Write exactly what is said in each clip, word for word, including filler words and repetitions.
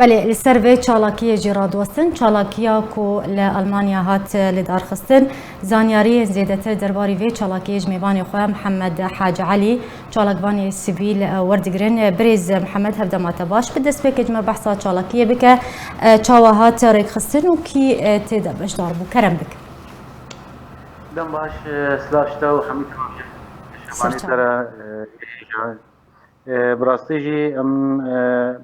Belê, li ser vê çalakiyê jî radiwestin, çalakiya ku li Almanya hat lidarxistin, zanyariyên zêdetir derbarî vê çalakiyê ji mêvanê xwe Mihemed Hac Elî, çalakvanê sivîl, werdigirin. Birêz Mihemed, hevdema te baş. Bi destpêkê ji me behsa çalakiyê bike, çawa hat rêkxistin û kî tê de beşdar bû? Kerem bike. Dem baş, silav ji te û hemî temaşevanê te re. E, bi rastî jî em, e,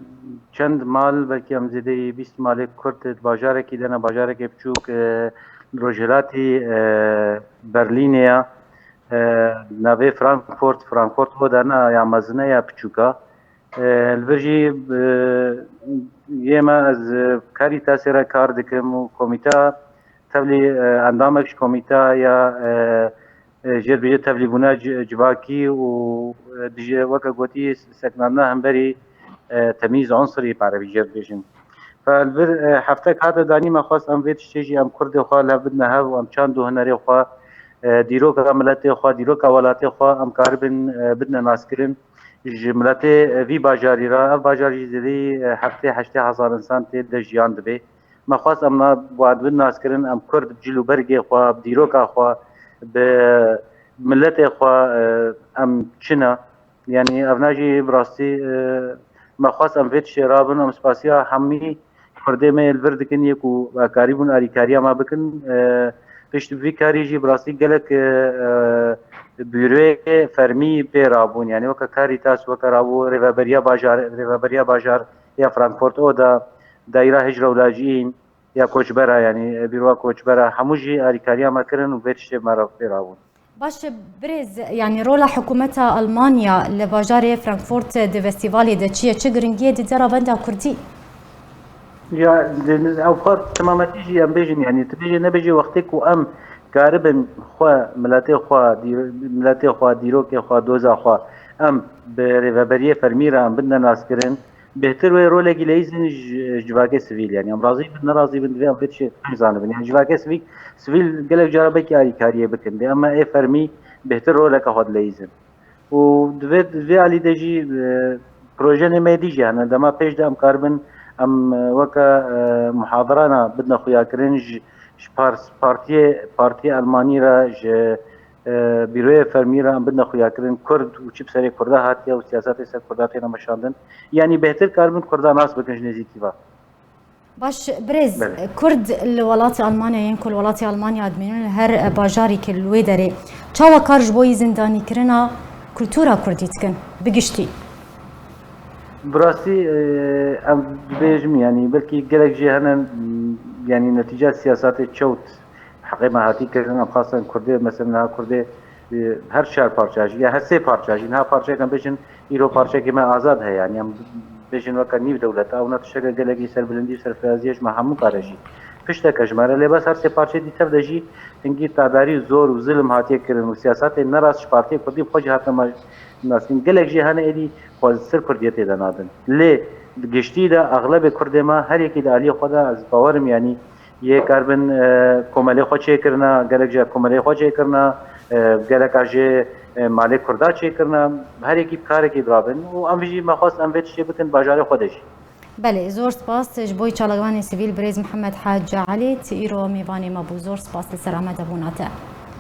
çend mal, belkî em zêdeyî bîst malê Kurd di bajarekî de ne, bajarekê biçûk, e, li rojhilatî, e, Berlînê ye. E, navê Frankfurt, Frankfurt Oda ne ya mezin e ya biçûk e. E, li vir jî, e, yê me, ez, e, Caritasê re kar dikim û komîta tevlî, e, endamek ji komîta ya, e, e, jê dibêje tevlîbûna ci-, civakî û, e, dije, weke gotî, sekinandina hemberî, e, temîz unsirî bi erebî jê dibêjin. Fe li vir, e, heftek hate danî, me xwest em vê tiştê jî em Kurdê xwe li hev bidine hev û em çand û hunerê xwe, e, dîroka miletê xwe, dîroka welatê xwe em karibin, e, bidine naskirin. Ji miletê, e, vî bajarî re, ev bajar jî zêdeyî, e, heftê heştê hezar însan tê de jiyan dibê. Me xwest em na, wan bin naskirin, em Kurd bi cil û bergê xwe, bi dîroka xwe, bi miletê xwe, e, em çi ne? Yanî ev ne jî bi rastî, e, me xwest em vê tiştê rabin, em spasiya hemî Kurdê me yê li vir dikin yê ku karîbûn alîkariya me bikin. E, pişt vî karî jî bi rastî gelek, e, e, bîroyê fermî pê rabûn. Yanî weke Caritas, weke rabû Rêveberiya Bajar, Rêveberiya Bajar ya Frankfurt Oda, Daîra Hicra û Lacîn ya koçbera, yanî bîroya koçbera, hemû jî alîkariya me kirin û vê tiştê me re pê rabûn. Baş e, birêz, yanî rola hikûmeta Almanya li bajarê Frankfurt di festîvalê de çi ye? Çi giringiyê dide revenda kurdî? Ya, ew xwe timametî jî em bêjin, yanî tu bêjî nebêjî, wextê ku em karibin xwe, miletê xwe, dîr-, miletê xwe, dîrokê xwe, doza xwe, em bi rêveberiyê fermî re em bidine naskirin, bêhtir wê rolekî leyîzin ji, ji civakê sivîl, yanî em razî bin, nerazî bin, divê em vê tiştê em zanibin. Yanî civakê sivîl, sivîl gelek cara belkî alîkariyê bikin, dê em ê fermî bêhtir roleke xwe dileyîzin. Û di vê, di vê alî de jî, e, projenê me dî jî hene. Dema pêş de em karibin, em, e, weke, e, muhadirana bidine xuyakirin ji, ji par-, partiyê, partiyê Elmanî re, ji, e, bîroyê fermî re em bidine xuyakirin Kurd û çi bi serê Kurda hatiye û siyasetê ser Kurda têne meşandin. Yanî bêhtir karibin Kurda nas bikin ji nêzîkî ve. Baş, birêz, Belê. Kurd li welatê Almanya yên ku li welatê Almanya dimînin li her bajarî ku li wê derê çawa kar ji bo yî zindanîkirina kultura kurdî dikin, bi giştî? Bi rastî, e, em dibêjim, yanî belkî gelek jê hene, m, yanî netîca siyasatê çewt heqê me hatî kirin, em xwestin Kurdê, mesela niha Kurdê, e, her çar parça jî, ya her sê parça jî, niha parçeyek em bêjin, îro parçekî me azad heye, yanî em bêjin weke nîv dewleta, ewna tişteke gelekî serbilindî û serfiraziya ji me hemû kare jî. Pişteke ji me re, lê bes her sê parçeyê dî tev de jî hingî tadarî û zor û zilm hatiye kirin û siyasatên nerast ji partiyê kurdî bi xwe jî hatine me naskirin. Gelek jê hene êdî xweztir kurdiyetê de nadin. Lê di giştî de exlebê kurdê me her yekî di aliyê xwe de, ez bawerim, yanî yê karibin, e, komelê xwe çêkirina, gelek jê komelê xwe çêkirina, e, geleka jê, e, malê kurda çêkirina, her yekî bi karekî dirabin û em jî me xwest em vê tiştê bikin bajarê xwe de jî. Belê, zor spas ji bo çalakvanê sivîl birêz Mihemed Hac Elî, tu îro mêvanê me bû. Zor spas li ser amadebûna te.